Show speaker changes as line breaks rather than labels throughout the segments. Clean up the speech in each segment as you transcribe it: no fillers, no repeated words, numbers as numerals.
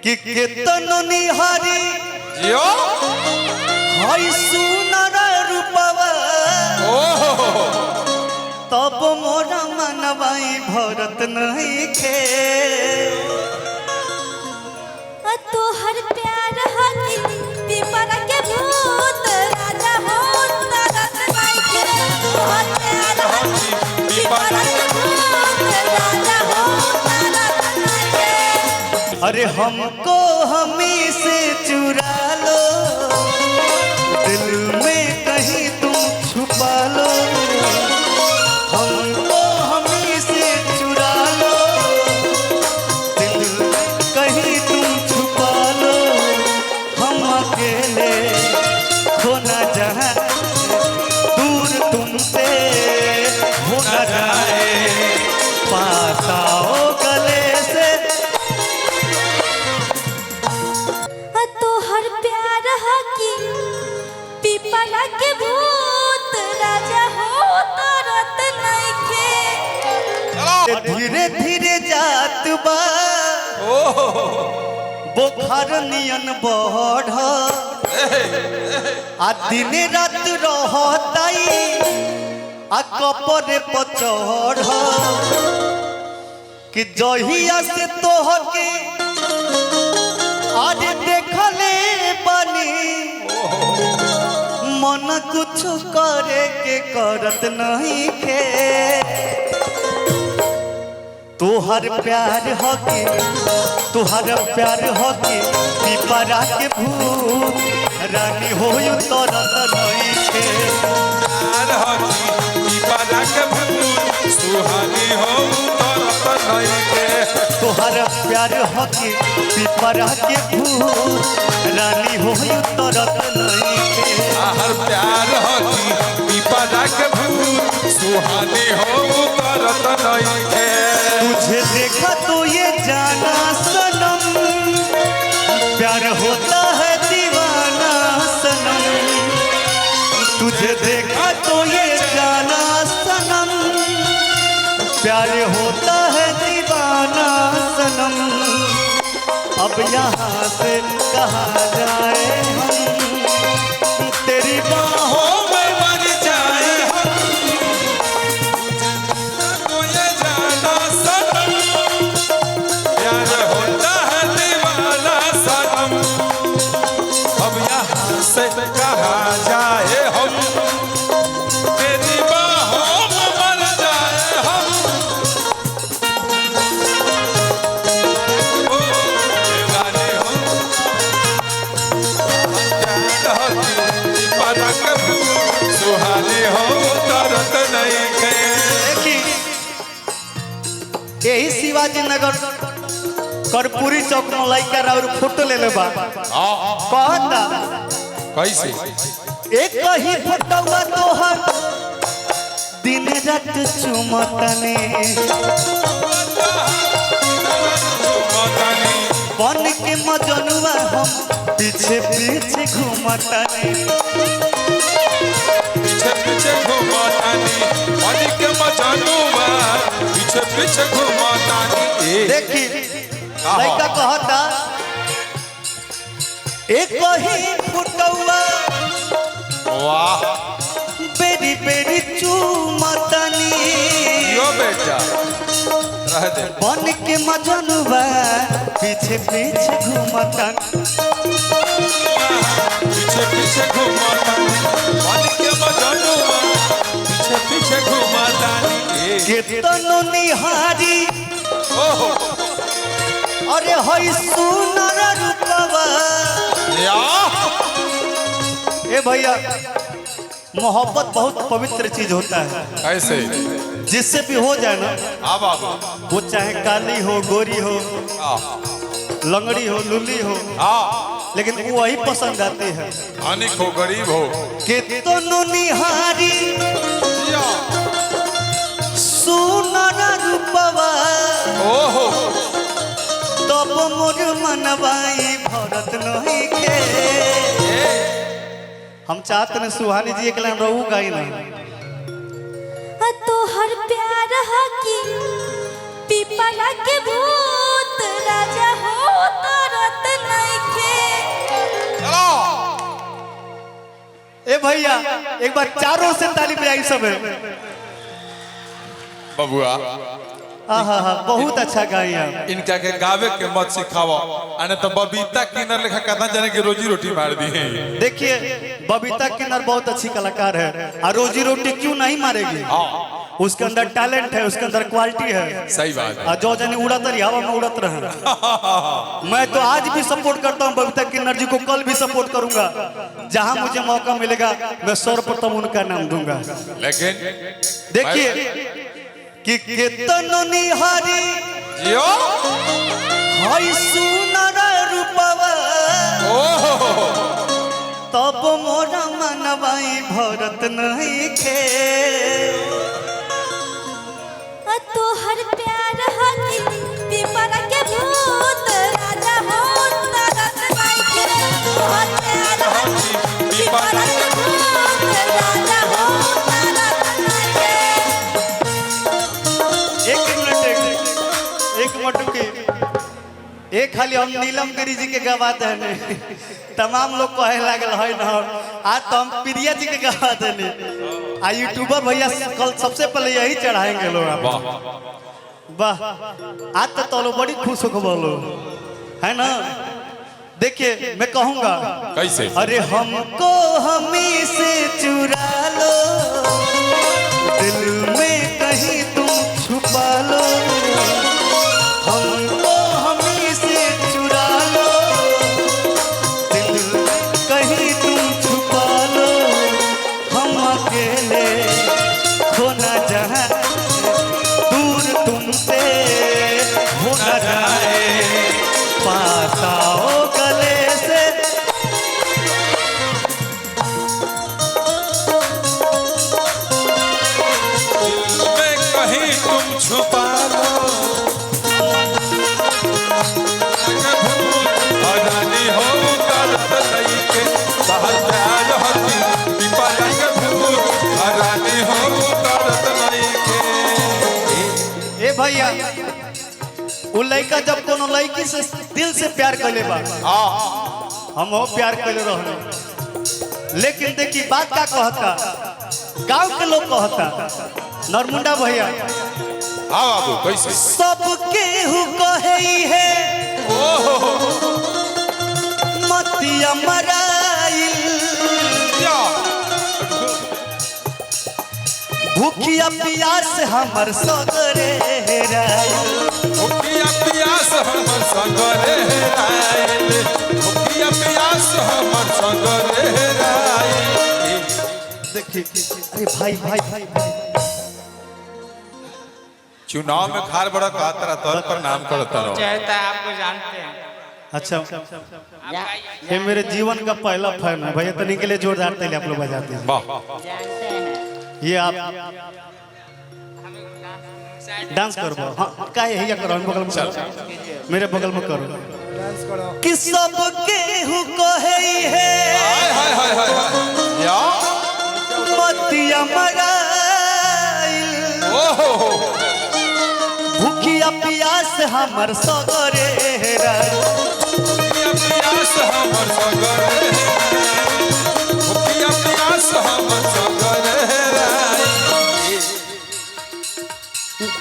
कि केतनो निहारी
जियो
हई सुनर रूपवा
ओहो
तब मोरा मनवाई भरत नहीं खे।
तोहर प्यार हकी पिपरा के भूत राजा हो तरत नहीं के। तोहर प्यार हकी पिपरा के भूत राजा हो तरत नहीं के।
अरे हमको हमी से चुरा लो, दिल में कहीं तुम छुपा लो। हमको हमी से चुरा लो, दिल में कहीं तुम छुपा लो। हम अकेले हो न जाए, दूर तुमसे हो न जाए, पास आओ गले से।
तोहर प्यार हकी पिपरा के भूत राजा हो तरत नहीं के।
चलो
धीरे धीरे जात बा
ओहो
बोखार नियन बढ़ आ दिन रात रहताई आ कपरे पचढ़ कि जहिया से तोहके आज देखले बनी मन कुछ करे के करत नहीं खे। तोहर प्यार हके, तोहर प्यार हके पिपरा के भूत रानी हो तरत नहीं खे।
प्यार हकी पिपरा के भूत सुहानी हो तरत नहीं के।
तोहर प्यार हके पिपरा के भूत रानी हो तरत नहीं खे।
हर प्यार हकी पिपरा के भूत सुहानी हो तरत नहीं के।
तुझे देखा तो ये जाना सनम, प्यार होता है दीवाना सनम। तुझे देखा तो ये जाना सनम, प्यार होता है दीवाना सनम। अब यहाँ से कहाँ जाए हम, तेरी बाहों
में मर जाए हम, तो ये जाना सनम, प्यार होता है दीवाना सनम। अब यहाँ से कहाँ जाए हम, तेरी बाहों में मर जाए हम। ओ दीवाने हो सुहाने हो तरत नहीं के।
देखी यही शिवाजी नगर कर्पूरी चौक में लड़का और फोटो ले लेबा कहता
कैसे
एक ही फोटोवा तोहर दिन रात चुमतने बन के मजनुआ हम पीछे पीछे घूमतने।
पीछे पीछे घुमातानी मन के मजनुआ पीछे पीछे घुमातानी।
देखी लड़का कहता एक ही फोटोवा
वाह
बेरी बेरी चुमतनी
यो बेटा रह दे
बन के मजनुआ पीछे पीछे घूमतनी
पीछे पीछे घुमातानी मन के मजनुआ पीछे पीछे घुमातानी।
केतनो निहारी
ओहो
अरे हई सुनर रूपवा।
या
ए भैया मोहब्बत बहुत पवित्र चीज होता है,
कैसे
जिससे भी हो जाए ना,
आ बाबू
वो चाहे काली हो गोरी हो लंगड़ी हो लुली हो, लेकिन वो वही पसंद आती है।
धनिक हो गरीब हो
केतनो निहारी
या
सुनर रूपवा
ओहो
तब मोर मनवाई भरत नहीं के। हम चाहते हैं सुहानी जी एक लाइन रहू गाई नहीं।
तोहर प्यार हकी पिपरा के भूत राजा हो तरत
भैया एक बार चारों से ताली बजाई सब है।
बबुआ
आहा हा, बहुत अच्छा गाई आप।
इनका के गावे के मत सिखाओ, अने तो बबीता किन्नर लेखा कथा जाने की रोजी रोटी मार दी है।
देखिए बबीता किन्नर बहुत अच्छी कलाकार है और रोजी रोटी क्यों नहीं मारेगी, उसके अंदर टैलेंट है, उसके अंदर क्वालिटी है।
सही बात है।
और जो जाने उड़त रही हवा में उड़त रहे। मैं तो आज भी सपोर्ट करता हूँ बबीता किन्नर जी को, कल भी सपोर्ट करूंगा, जहां मुझे मौका मिलेगा मैं सर्वप्रथम उनका नाम दूंगा।
लेकिन
देखिए कि केतनो निहारी
जियो
हाय सुनर रूपवा,
ओहो
तब मोरा मनवाई भरत नहीं खे।
तोहर प्यार हकी पिपरा के भूत राजा हो तरत नहीं खे। तोहर प्यार हकी पिपरा के भूत राजा हो तरत नहीं खे।
एक मिनट, एक मिनट रुकिए। एक खाली हम नीलम गिरी जी के गवाते हैं नहीं, तमाम लोग कहे लागल है ना, आज तो हम प्रिया जी के गवाते नहीं। आ यूट्यूबर भैया कल सबसे पहले यही चढ़ाएंगे लोग आप।
वाह
वाह, आज तो तो बड़ी खुश हो बोलो है ना। देखिए मैं कहूँगा
कैसे,
अरे हमको हमी से चुरा लो, दिल में कहीं तुम छुपा लो, हमको हमी से चुरा लो, दिल में कहीं तुम छुपा लो, हम अकेले हो ना जाए, दूर तुमसे हो ना जाए, पास आओ गले से।
में कहीं तुम छुपा लो, अजानी हो तरत नहीं के, बाहर प्यार हकी पिपरा के भूत अजानी हो तरत नहीं के।
ए भैया उ लड़का जब कोनो लड़की से दिल से प्यार कैले बा, हम हो प्यार कैले रहने, लेकिन देखी बात का कहता, गांव के लोग कहता नरमुंडा भैया
हाँ बाबू कैसे,
सब केहू कहे है मतिया मराइल,
या
भूखिया प्यास हमर सगरे राइल।
भूखिया प्यास हमर सगरे राइल, भूखिया प्यास हमर सगरे राइल।
देखिए अरे भाई भाई भाई भाई,
चुनाव में खार बड़ा कहता रहा तोर पर नाम करता रहो।
चाहता है आपको जानते हैं।
अच्छा ये मेरे जीवन का पहला फैन है भैया, तनी के लिए जोरदार ताली आप लोग बजाते हैं।
वाह
ये आप डांस करो, हाँ का यही करो, हम बगल में करो, मेरे बगल में करो। कि सब केहू कहे है
हाय हाय हाय हाय या
मतिया मराइल,
ओहो
भूखिया प्यास हमर सगरे राइल।
भूखिया प्यास हमर सगरे, भूखिया प्यास हमर सगरे राइल।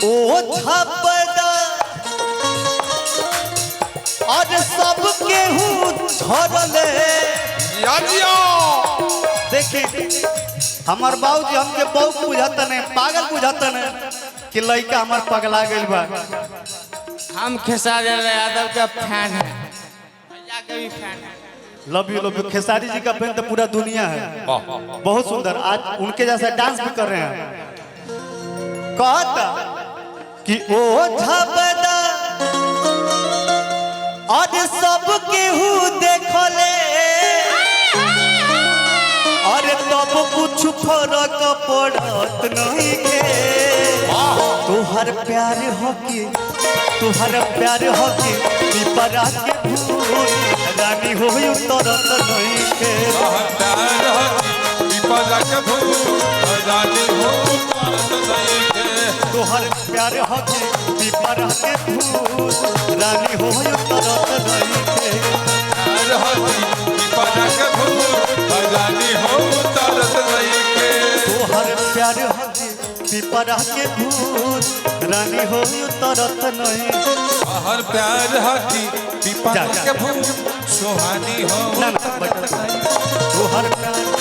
ओ छपदा और सब केहू झरले।
या जियो
देखिए हमार बाबूजी हमके बहुत बुझाता नहीं, पागल बुझाता नहीं कि लड़का हमार पगला गइल बा।
हम खेसारी यादव का फैन है, भैया के भी फैन है।
Love you love you. Khesari ji का फैन तो पूरा दुनिया है।
वाह
बहुत सुंदर, आज उनके जैसा डांस भी कर रहे हैं। कहता कि ओ झबदा और सब केहू देखले, अरे तब कुछ फर्क पड़त नहीं के। तुहर प्यार हो के, तुहर प्यार हो के पिपरा के भूल रानी हो तरत नहीं के।
प्यार हकी पिपरा के भूत रानी हो तरत नहीं के।
तुहर प्यार हो के पिपरा के भूल रानी हो तरत नहीं के।
प्यार हकी पिपरा के भूत रानी हो तरत
हकी पिपरा के भूत रानी हो तरत नहीं।
तोहर प्यार हकी पिपरा
जा, जा।
के भूत सुहानी हो
ना ना, तोहर प्यार।